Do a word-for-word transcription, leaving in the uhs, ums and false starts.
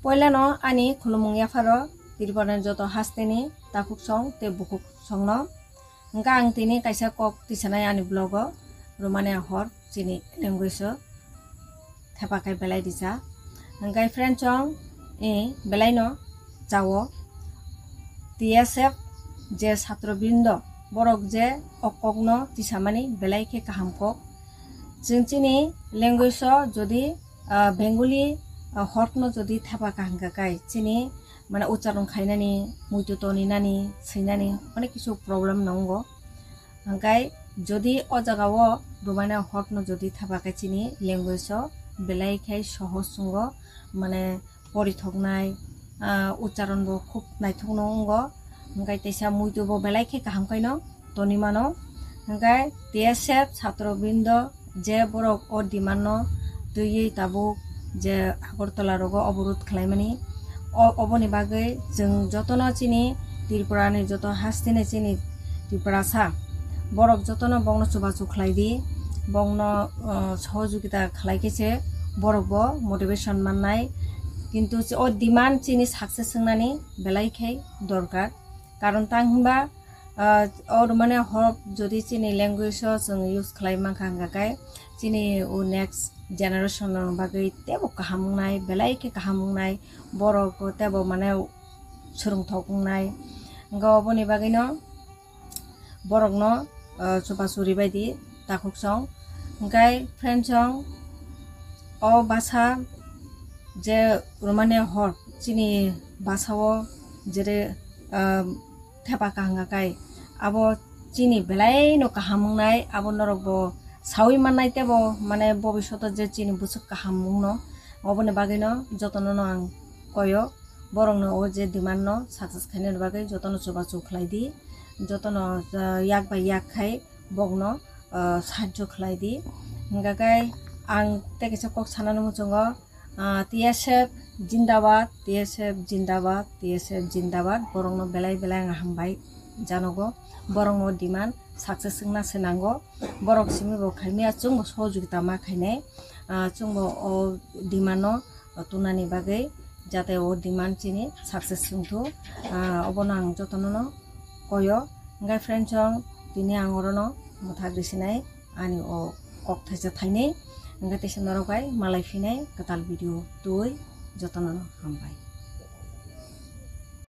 Poilano ani khulumung yapharo Tripura ni joto hasteni takhuk song tei bukhuk songno. Hwnkha ang tini kaisa kok tisanai ani vlog o, Romania hor chini language o thepa khai belai risa. Hwnkhe friend song, e, belai no chao. T S F je satro brindo, borok je o kok no tisamani belai khe kaham kok. Chwng chini language o jodi, ah, Bengali, ah, hor no jodi thepa kaham kha khai, chini mane ucharon khainani, muitu toninani, swinani onek kisu problem no wngo. Hwnkhe jodi o jaga o Romania hor no jodi thepa khe chini language o belai khai sohoj wngo, mane porithoknai, ah, ucharon bo khub naithok no wngo. Hwnkhe teisa muitu bo belai khe kaham khai no toni mano. Hwnkhe T S F satro brindo je borok o demand no twiwi tabuk je Agartala rogo oborot khlaimani, o, oboni bagwi chwng jotono chini Tripura ni joto hasteni chini Tiprasa borok jotono bongno chubachu khlai di, bongno, uh, sohojogita khlai khe se borok bo motivation mannai. Kintu o demand chini success wngnani belai khai dorkar, karon tang hinba, ah, o Romania hor jodi chini language o chwng use khlai mankha hwnkha khe chini o next generation rok bagwi teibo kaham wngnai, belai khe kaham wngnai, borok teibo mane swrwngthok wngnai. Hwnkhe oboni bagwino borokno, ah, chubachu ribaidi takhuk song. Hwnkhe friend song, o basa je Romania hor chini basa o jere, ah, thepa kaham kha khai, abo chini belai no kaham wngnai, abo norok bo sawi mannai teibo mane bobishoto je chini bwswk kaham wngno, oboni bagwi no jotono no ang koyo, borok no o je demand no success khainani bagwi jotono chubachu khlai di, jotono, ah, yak bai yak khai bokno, ah, sahajjo khlai di. Hwnkha khe ang tei kaisa kok sanani muchungo, ah, T S F jindabad, T S F jindabad, T S F jindabad. Borokno belai belai ang hambai janogo. Borokno demand success wngna se nango. Borok simi bo khaimya chwngbo sohojogita ma khainai. Ah, chwngbo o demand no tunani bagwi, jate o demand chini success wngthu, ah, obono ang jotono no koyo. Hwnkhe friend song, tini ang orono mwthak risinai ani o kok thaisa thainwi. Hwnkhe teisa norok bai malai phinai kwtal video twi, jotono no hambai.